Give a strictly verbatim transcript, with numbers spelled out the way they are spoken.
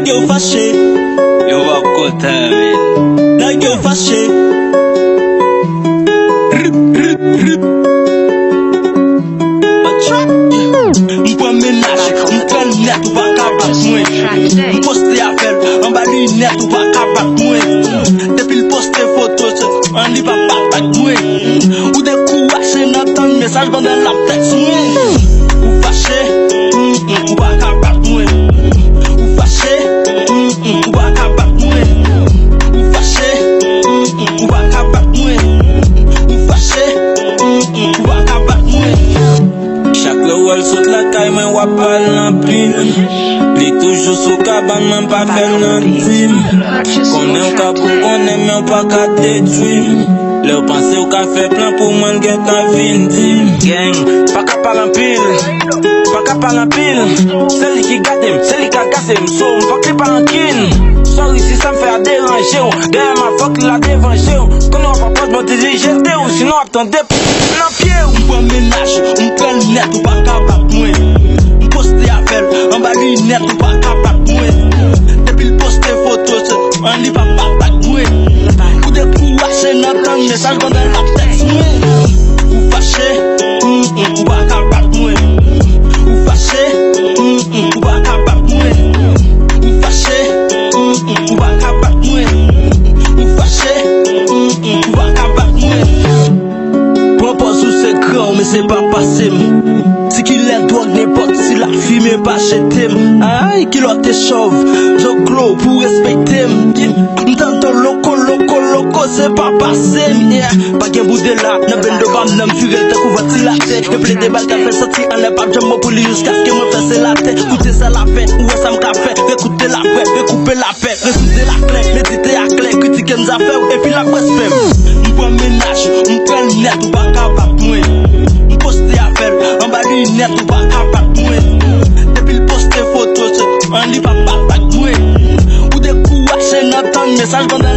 Yo fache. Yo pa kontan, men. Nèg yo fache. Rip, rip, rip. M pran mennaj, m pran nèt, ou pa ka bat mwen. M poste avè l, anba linèt, ou pa ka bat mwen. Depi l poste foto, se an li pa pa bat mwen. Ou dekouraje nan tann mesaj pandan l ap tèks mwen. Ou fache, mm, mm, ou pa ka bat mwen. Ou fache, mm, mm, ou pa ka bat mwen. Ou fache, mm, mm, ou pa ka bat mwen. Ou fache, mm, mm, ou pa ka bat mwen. Chak lè w wè l sot lakay mwen, w ap pale anpil. Li toujou sou kabann mwen, m pa fè l nan dim. Konnen w ka pou konnen, men w pa ka detwi m. Lè w panse w ka fè plan pou mwen, l gentan vin di m. Gang, pa ka pale anpil, pa ka pale anpil. Se li ki gate m, se li k agase m. So, m fòk li pa rankin. Sorry si sa m fè a deranje w. Dèyè m a fòk li la devanje w. Konnen w ap apwòch, bon, te di jete w. Sinon, w ap tande nan pye w. M pran mennaj, m pran nèt, ou pa ka bat mwen. M poste avè l, anba linèt, ou pa ka bat mwen. Depi l poste foto, se an li pa pa bat mwen. Ou dekouraje nan tann mesaj pandan l ap tèks mwen. Ou fache, mm, mm, ou pa ka bat mwen. Ou fache, mm, mm, ou pa ka bat mwen. Ou fache, mm, mm, ou pa ka bat mwen. Ou fache, mm, mm, ou pa ka bat mwen. Pran pòz ou se gran, men se pa pase m. Ti kilè dwòg nenpòt, si la fimen pa jete m. Ay, kilòt e chòv, zoklo pou respekte m. M tann to loko, loko, loko, se pa pase m, yeah. Pa gen boude la, nan bendo pa m nan m vire l tankou vantilatè. Yo plede ba l ka fè santi anlè p ap janm bon pou li jiskaske mwen fè se latè. Koute sa l ap fè, ou wè sa m ka fè. Rekoute lapè, rekoupe lapè. Resoudre laklè, medite aklè, kritike m zafè w, epi l ap respè m. M pran mennaj, m pran nèt, ou pa ka bat mwen. M poste avè l, anba linèt, ou pa ka bat mwen. Depi l poste foto, se an li pa pa bat mwen. Ou dekouraje nan tann mesaj pandan